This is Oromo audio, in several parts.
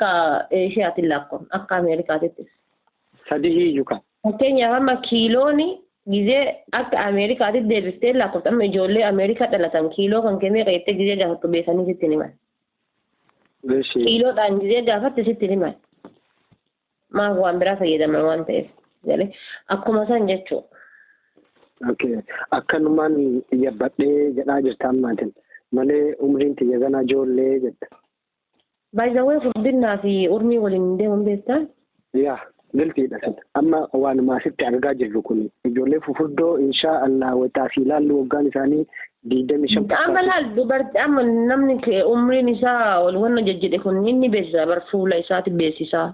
Akka Eeshiyaatiin lakkoofna, akka Ameerikaatittis. Sadii hiyyuu ka. Fakkeenyaaf amma kiilooni gizee akka Ameerikaatti deebiftee lakkoofta, amma ijoollee Ameerikaa dhalatan kiiloo kan kee meeqa jettee gizee gaafattu beekanii sitti himan. Kiiloodhaan gizee gaafatte sitti himan. Maaf waan biraa fayyadaman waan ta'eef. Akkuma san jechuudha. Okay. Akkanumaan yabbadhee jedhaa jirta ammaatiin malee umriin tiyya ganaa ijoollee jetta. Baay'ee furdinnaa fi urmii waliin deemuun beektaa? Yaa, galtiidha sun. Amma waanuma asitti argaa jirru kun ijoollee fufurdoo inshaa Allah wataa fi ilaallu waggaan isaanii 25. Amma laal dubartii, amma namni umriin isaa ol wanna jejjedhe kun inni beeksisa bar, fuula isaati beeksisaa.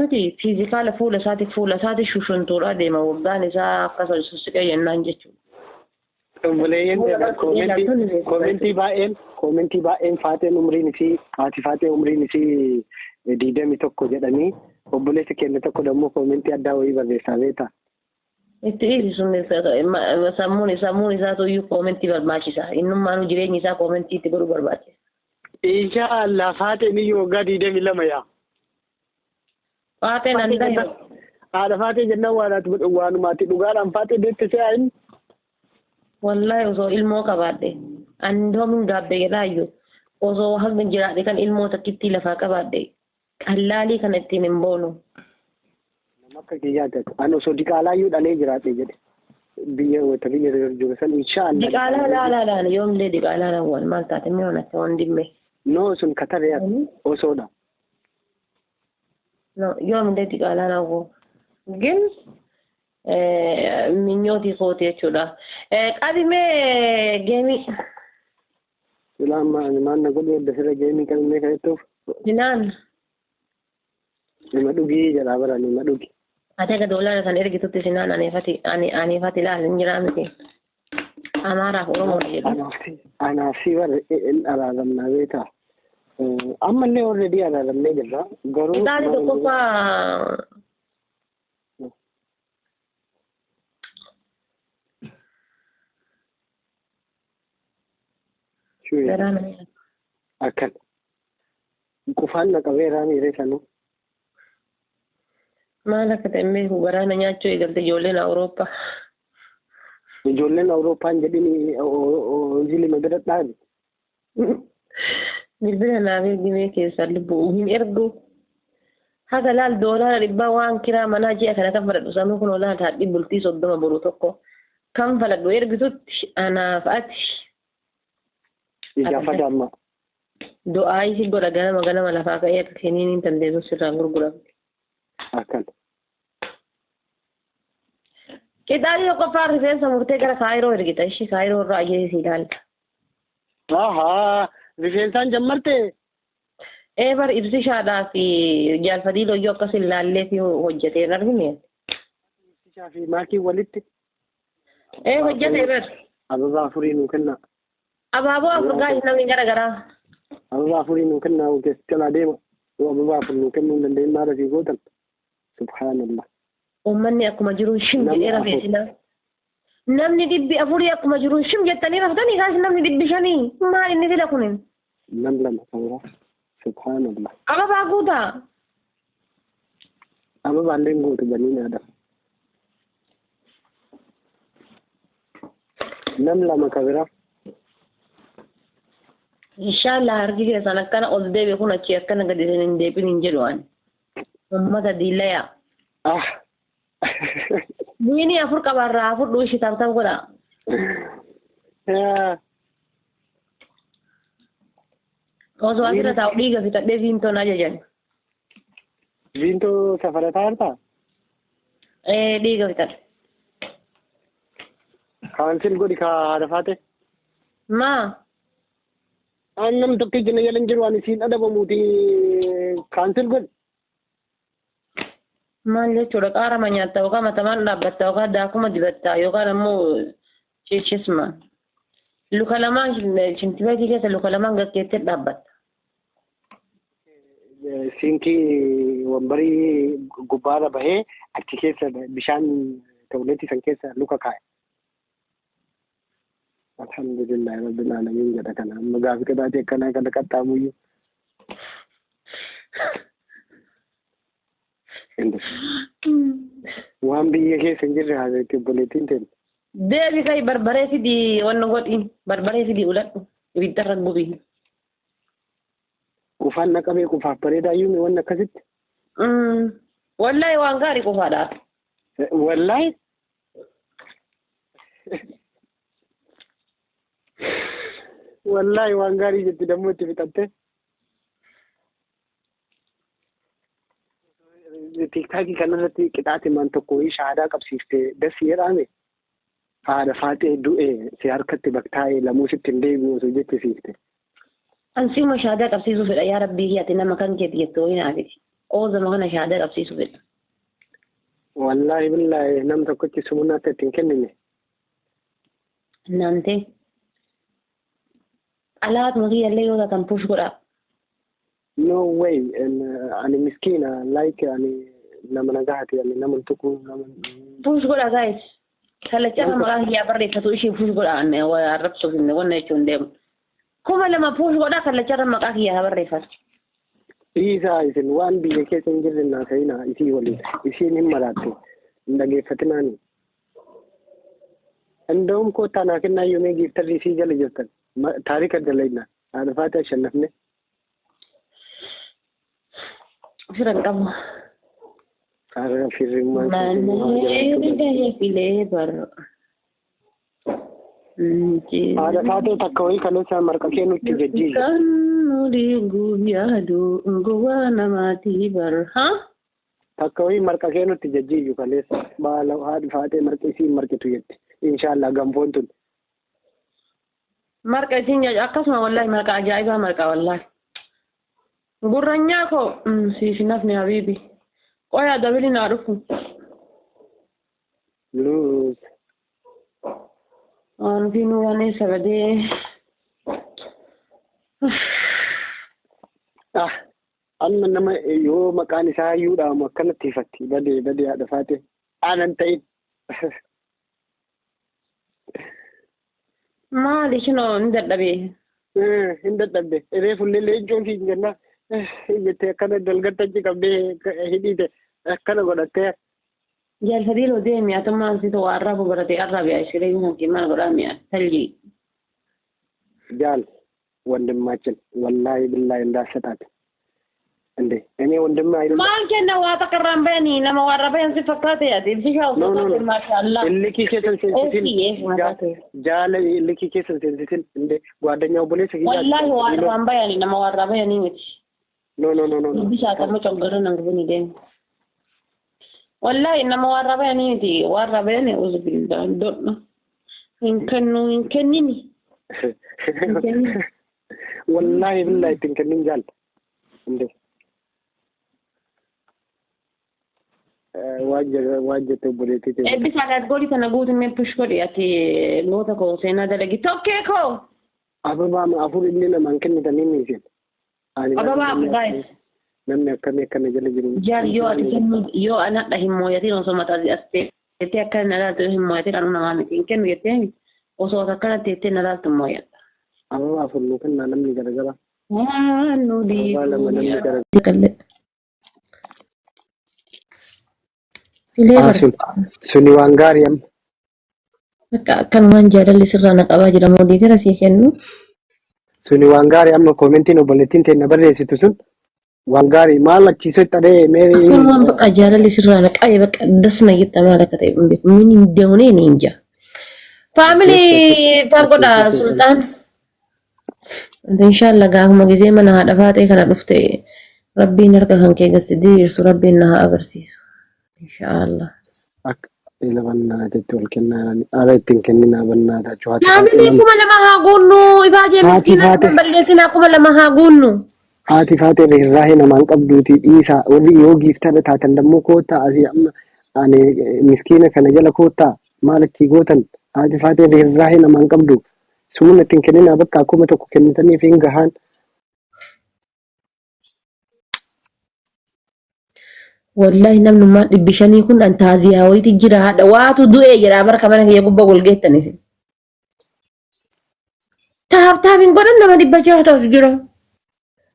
Miti physical fuula isaati, fuula isaati shushuntuudha deema waggaan isaa akka sossiqee jennaan jechuudha. Obboleeyyan, comment baay'een Faateen umriin isii, haati Faaxee umriin isii 21 jedhanii, obboleessi keenya tokko dammoo comment addaa wayii barreessaa beektaa. Itti dhiisi sun, sammuun isaatu iyyuu comment barbaachisa. Innummaanuu jireenyi isaa comment itti godhuu barbaachisa. Inshaa Allah Faaxeen iyyuu waggaa 22 yaa. Faaxeen an dhahe. Haadha Faaxee jennaan waanumaati dhugaadhaan Faaxee deette se'aa inni. Wallahi osoo ilmoo qabaadhe, ani doomin gaabbe jedhaayyuu, osoo hanga jiraadhe kan ilmoo takkitti lafaa qabaadhe qallaalii kana ittiin hin boonu. Nama akka kiyyaati ani osoo diqaalaayyuu dhalee jiraadhe jedhe. Biyya wata biyya jiru san inshaa Allah. Diqaalaa laalaa laala, yoomillee diqaalaa laawwan maal taate mee onatti wandimme. No, sun kataree osoodha. No, yoomillee diqaalaa laawwoo. Gin minyootii kooti jechuudha. Qabimee game. Silaa amma ani maal na godhu edda sirra game qabimee kan jettuuf. Sinaan. Nima dhugii jedhaa bara, nima dhugi. Ati akka doolaara san ergitutti sinaan aneefati ani aneefati laal hin jiraa miti. Amaaraaf Oromoodha jedhu. Anaaf si bara hin araaramnaa beekaa. Ammallee already araaramnee jirra. Garuu. Ixaani tokkoffaa. Garaa nama nyaata. Akkan. Qufaan na qabeeraa miiree sanuu. Maal akka ta'e hin beeku, garaa na nyaachuu eegalte ijoolleen Awurooppaa. Ijoolleen Awurooppaan jedhini hojii lima bira dhaabi. Bilbila naaf ergimee keessaa lubbuu hin ergu. Haga laal doolaara 100 waan kiraa manaa ji'a kana kan faladhu sanuu kun olaal haadhi bultii 30 boru tokko kan faladhu ergitutti anaaf ati. Ijaafata amma. Du'aa isi godha ganama ganama lafaa ka'ee akka keniin hin dandeessu sirraan gurguramte. Akkan. Qixaalii tokkoffaa rifeensa murtee gara Kaayiroo ergita. Ishii Kaayiroo irraa ajjeesii ilaalla. Ahaa, rifeensaan jammarte. Ee bar, ibsishaadhaa fi jaalfadii looyyoo akkas ilaallee fi hojjetee hin argine. Ibsishaa fi maakii walitti. Ee, hojjetee bar. Ababaa afurii nuu kenna. Abaaboo afur gaayis namni gara garaa. Ababaa afurii nuu kennaa, keessatti jalaa deema. Yoo ababaa afur nuu kennuu hin dandeenye maal asii gootan? Subhaanallah. Uummanni akkuma jiru shim Namni jedhee afur. rafee silaa. Namni 400 akkuma jiru shim jettanii raftanii kaas namni 500 maal inni sila kunin? Nam lama kan Subhaanallah. Ababaa guutaa. Ababaallee guutu baniin aadam. Nam lama kabira. Inshaallah harki keessan akkana ol deebi kun achi akkana gadi isin hin deebin hin jedhu ani. Uummata diillayaa. Ah. Miini afur qabarraa afur dhuushi tap tap godha. Yaa. Osoo asirra taa'u dhiiga fixadhee viintoon ajajan. Viintoo safarataa jirtaa? Ee, dhiiga fixadhe. Cancel godhi ka haadha faate. Maa? An nam tokkichi na jala hin jiru, ani siin adabamuuti, cancel godhi. Maal jechuudha, qaarama nyaatta yookaan matamaan dhaabbatta yookaan daakuma dibatta yookaan ammoo ciichisma. Luka lamaan shintibeetii keessa luka lamaan gaggeessee dhaabbatta. Sinkii wambarii gubbaarra bahee achi keessa bishaan toilet san keessa luka kaa'e. Alhamdulillahi rabbil alamin jedha kana amma gaafi qadaatee akkanaa kana qaxxaamuyyuu. Waan biyya keessa hin jirre haasa'etti obboleettiin teenya. Deebi kai barbaree fidii wanna godhi barbaree fidii uladhu ibiddarra gubi. Qufaan na qabee qufaaf bareedaa iyyuu wanni akkasitti. Wallahi waan gaarii qofaadha. Wallahi. Wallahi waan gaarii jetti dammoo itti fixatte. Tiiktaakii kanarratti qixaati maan tokko shahaadaa qabsiifte dassi jedhame. Haadha Faaxee du'e si harkatti baktaa'ee lamuu sitti hin deebi'u osoo jechisiifte. Ansiuma shahaadaa qabsiisuu fedha yaa rabbii ati nama kan keeti jettu wayii naa fidi. Oozama kana shahaadaa qabsiisuu fedha. Wallaahi billaahi nam tokkochi sumunaatti akka ittiin kennine. Naantee. Alaatuma kiyyallee yoo taatan push godhaa. No way, ani miskiina, like ani nama nagaati, ani nama tuqu nama. Push godhaa guys. Kallacha maqaa kiyyaa barreeffatu ishee push godhaa arrabsuuf hin wanna jechuun deemu. 2000 push godhaa kallacharra maqaa kiyyaa barreeffatu. Dhiisaa isin waan biyya keessa hin jirre naasa'ina isii waliin isiin hin maraatte hin dhageeffatinaani. እንደውም koottaa naa kennaa yoomee giiftarri isii jala jirtan taarika dalayna haadha Faaxee ashannafne. Fira hin qabu. Har'a firrimmaan Manni filee bara. Haadha Faaxee takka wayii kaleessa marqa kee nutti jajjiiru. Kan nuti yaadu gowwaa namaatii bar. Ha? Takka wayii marqa kee nutti jajjiiru kaleessa baala haadhi Faaxee marqa isii marqitu jetti. Inshaallah ganfoon tun. Marqa isiin akkasuma wallahi marqa ajaa'ibaa marqa wallahi. Gurranyaa koo siif hin hafne habiibi. Qoyaa dabili naa dhufu. Luus. Waan fi nuuraan eessa badee. Ah, amma nama yoo maqaan isaa iyyuu dhaamu akkanatti ifatti badee badee haadha Faaxee aanan ta'in. Maali shinoo hin dadhabee. Hin dadhabde reefullee leencoon siin jenna jettee akkana dalgatti achi qabdee hidhiite akkana godhattee. Jaalfadiiloo deemi atummaan si ta'u arraabu baratee arraabi ishiree kan maal godhaa mi'a taljii. Jaal ወንድማችን ወላሂ ብላሂ እንዳሰጣት እንዴ እኔ ወንድም አይደለም Maal kenna waa takka irraan bayanii nama waa irra bayan si fakkaate ati ibsishaa No, no, no. maashaallah. Illikii keessan seensisin jaala illikii keessan seensisin እንዴ ጓደኛው obboleessa kiyyaa Wallaahi waa irraan bayanii nama waa irraa bayanii miti. No, no, no, no, no. Ibsishaa kamma coggarra nan gubanii deemu. Wallaahi nama waa irraa bayanii miti waa irraa bayanii uzu billah dodha. Hin kennu hin kennini. Hin kennin. Wallaahi billahi ittiin kennin jaal እንዴ waan jette obboleettii teenya. Eebbisaa goolii sana guutumee push godhi ati goota koo seenaa dalagi tokkee koo. Ababaa afur illee namaan kennitanii miisin. Ababaa afur guys. Namni akkamii akkana jala jiru. Jaal yoo ati kennu yoo anadha hin mooyatin osoo mataa as teettee akkana na laaltu hin mooyatin anuu namaa miti hin kennu jettee osoo akkana teettee na laaltu hin mooyadha. Ababaa afur nuu kennaa namni garagara. Waan nu Ababaa lama namni dhiibu. garagara. Qallee. Filee Ah, bara. Suni waan gaarii amma. Bakka akkanumaan jaalalli sirraa na qabaa jira mootii sii kennu. Suni waan gaarii amma koomentiin obboleettiin teenya barreessitu sun waan gaarii maal achiisoo xadhee meerii. Akkanumaan bakka jaalalli sirraa na qabe bakka das na jetta maal akka ta'e hin beeku. Min እንደሆነ እኔ እንጃ። Family tap godha sultaan. Inshallah gaafuma gisee mana haadha Faaxee kana dhufte rabbiin harka kan kee gadi diriirsu rabbiin na haa agarsiisu. Inshallah. Akka ila bannaatitti ol kennaa ara ittiin kenninaa bannaata haati Family 2000 haa guunnu ifaajee Haati miskiina Faaxee. kuma balleessinaa 2000 haa guunnu. Haati Faaxee irraa namaan qabduuti dhiisaa warri yoo giiftadha taatan dammoo koottaa asii amma ani miskiina kana jala koottaa maal achii gootan haati Faaxee irraa namaan qabdu sumuun ittiin kenninaa bakka 1000 kennitaniif hin gahaan. Wallahi namnummaan 500 kun an taaziyaa wayiiti jira haadha waatu du'ee jedha barka mana kiyya gubbaa wal geettan isin. Tap tap hin godhan nama 600 ta'us jira.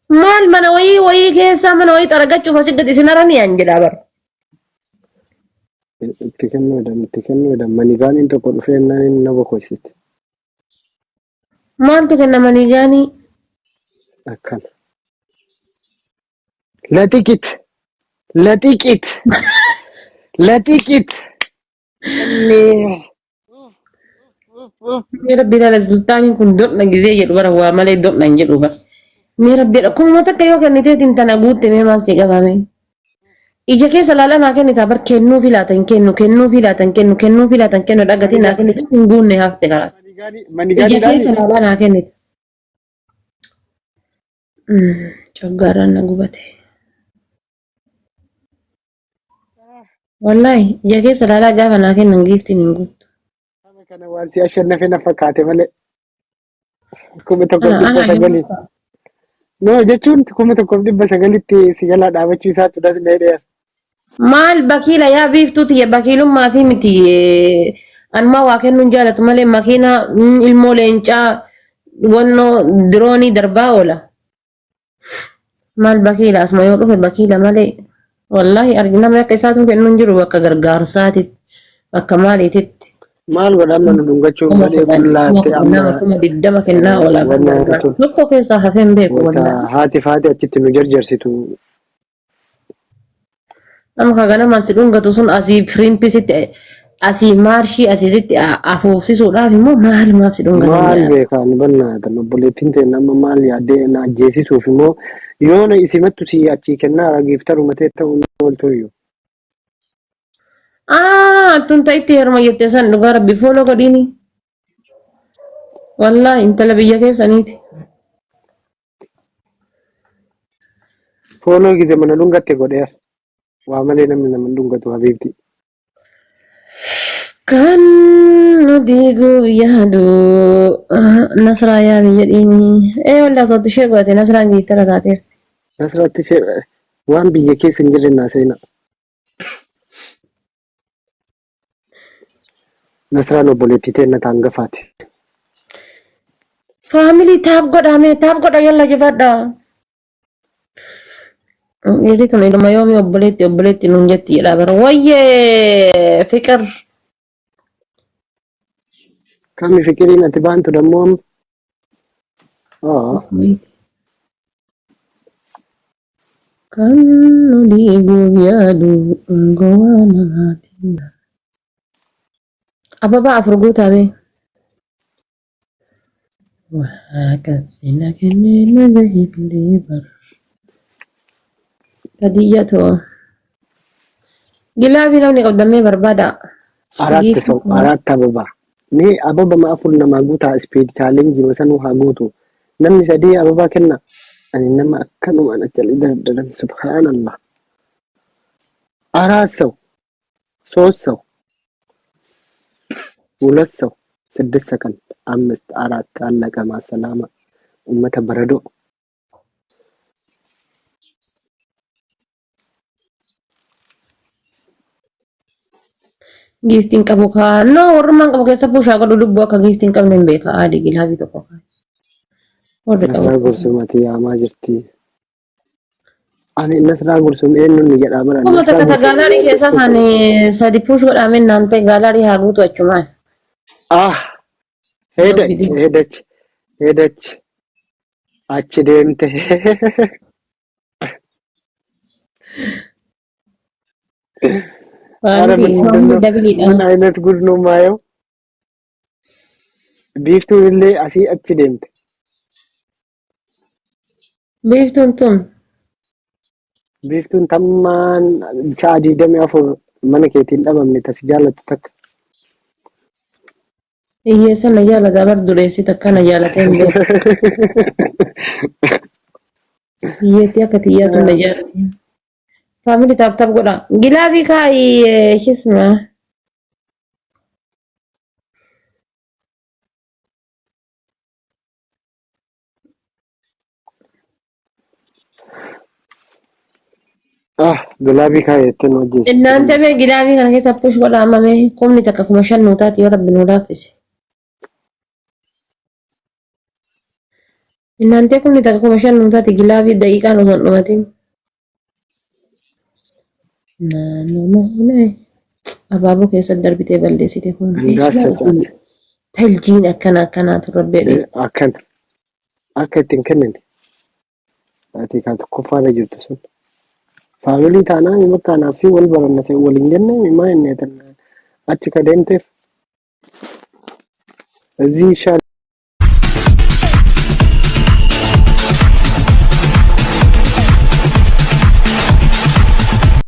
Maal mana wayii wayii keessaa mana wayii xaragachuuf asi gad isin haranii an jedhaa bar. Itti kennuudhaan itti kennuudhaan manigaaniin tokko dhufee jennaan inni na bokoysite. Maaltu kenna manigaanii? Akkana. Laxiqit laxiqit laxiqit. Mee rabbi ilaala sultaaniin kun doqna gizee jedhu bara waa malee doqna hin jedhu bara. Mee rabbi jedha kumuma takka yoo kenniteetiin tana guutte mee maal si qabame. Ija keessa laalaa naa kennita bar kennuu filaata hin kennu kennuu filaata hin kennu kennuu filaata hin kennu dhagatii naa kennite hin guunne hafte karaa. Ija keessa laalaa naa kennita. Coggaarraan na gubate. Wallaahi ija keessa laalaa gaafa naa kennan giiftiin hin guuttu. Kana waan si ashannafe na fakkaate malee. Kuma tokkoof Ana dhibba ana hin sagalii. No jechuun 1900tti si jalaa dhaabachuu isaatu das na dheera. Maal bakiila yaa biiftuu tiyya bakiilummaa fi miti anumaa waa kennuun jaalatu malee makiina ilmoo leencaa wannoo diroonii darbaa oola. Maal bakiila asuma yoo dhufe bakiila malee wallaahi argi namni akka isaatu kennuun jiru bakka gargaarsaatitti bakka maaliititti. Maal godha amma nu dhungachuuf Kuma malee kudhan kuma qullaatte kudhan amma nama 20,000 kennaa oola wanna gargaarsa tun tokko keessaa hafee hin beeku wanta wallaahi. haati faati achitti nu jarjarsitu. Nama ka ganamaan si dhungatu sun asii pirimpisitti asii maarshii asiisitti afuufsisuudhaaf immoo maalumaaf si dhungatan Maal jedha. beekaa nu bannaatan obboleettiin ta'e nama maal yaaddee na ajjeesisuuf immoo yoo na isimattu si achii kennaa giiftaruma ta'e ta'uu ooltu iyyuu. Ah, tun ta'itti heeruma jette san dhugaa rabbi fooloo godhiini. Wallaahi intala biyya keessaniiti. Fooloo gize mana dhungatte godheera. Waa malee namni nama hin dhungatu habiibti. Kan nu diiguu yaadu Nasraa yaa biyya dhiinyi. Ee waldaa sootti ishee godhate Nasraan giiftara taateerti. Nasraatti ishee waan biyya keessa hin jirre naa seenaa. Nasraan obboleettii teenna ta hangafaati. Faamilii taap godhaa mee taap godha yalla jabaadhaa. Dhiirri tun ilma yoomii obboleetti obboleetti nuun jetti jedhaa bara. Wayyee fiqir. Kami fiqiriin ati baantu dammoo amma? Aa. Kan nu diiguuf yaadu gowwaa namaati. Ababaa afur guutaa mee. Waaqa sina kennee na gahee bar. Kadiyya too. Gilaafii namni qabdamee barbaada. Arat Giiftii ሰው አራት አበባ mee ababama afur namaa guutaa speed challenge sanuu haa guutu namni sadii ababaa kenna ani nama akkanumaan achali dardaran subhaanallah አራት ሰው ሶስት ሰው ሁለት ሰው ስድስት ሰከንድ አምስት አራት አለቀ ማሰላማ ummata baradoo Giiftiin qabu kaa no warrummaan qabu keessa puushaa godhu lubbuu akka giiftiin qabne hin beeka aadii gilaafii tokko kaa. Warri qabu Nasraa keessa. Gursumati yaamaa jirti. Ani Nasraa Gursum eenyuun ni jedhaa bara Kuma Nasraa takka ta Gursum gaalaarii keessaa san sadi puush godhamee naan ta'e gaalaarii haa guutu achumaan. ah ሄደች ሄደች ሄደች achi deemte ኧረ Faamilii ምንድን faamilii ነው? dabiliidha. ምን አይነት ጉድ ነው የማየው? Biiftuun illee asii achi deemte. Biiftuun tun Biiftuun tammaan sa'a 24 mana keetiin dhabamne tasi jaallattu takka. Hiyyeessa na jaalata bar dureessi takka na jaalatee hin beeku. Hiyyeetti akka xiyyaatu na jaalate. Faamilii taap taap godha. Gilaafii kaa'i shisma. Ah, gilaabii kaayyattee nu ajjeesiste. Innaan damee gilaafii kana keessa push godha amma mee kumni takka 5,000 nuu taati yoo rabbi nuu laaffise. Innaantee kumni takka 5000 nuu taate gilaafii daqiiqaan osoo hin dhumatin. Naannoo abaaboo keessatti darbitee balleessite kun. Hangaassa caale. Taljiin akkana akkanaatu rabbeedhe. Akkana. Akka ittiin kennine. Ati ka tokkoffaarra jirtu sun. Faamilii taanaa bakka anaaf si wal baranna waliin jennee maa inni achi ka deemteef. እዚህ ይሻላል።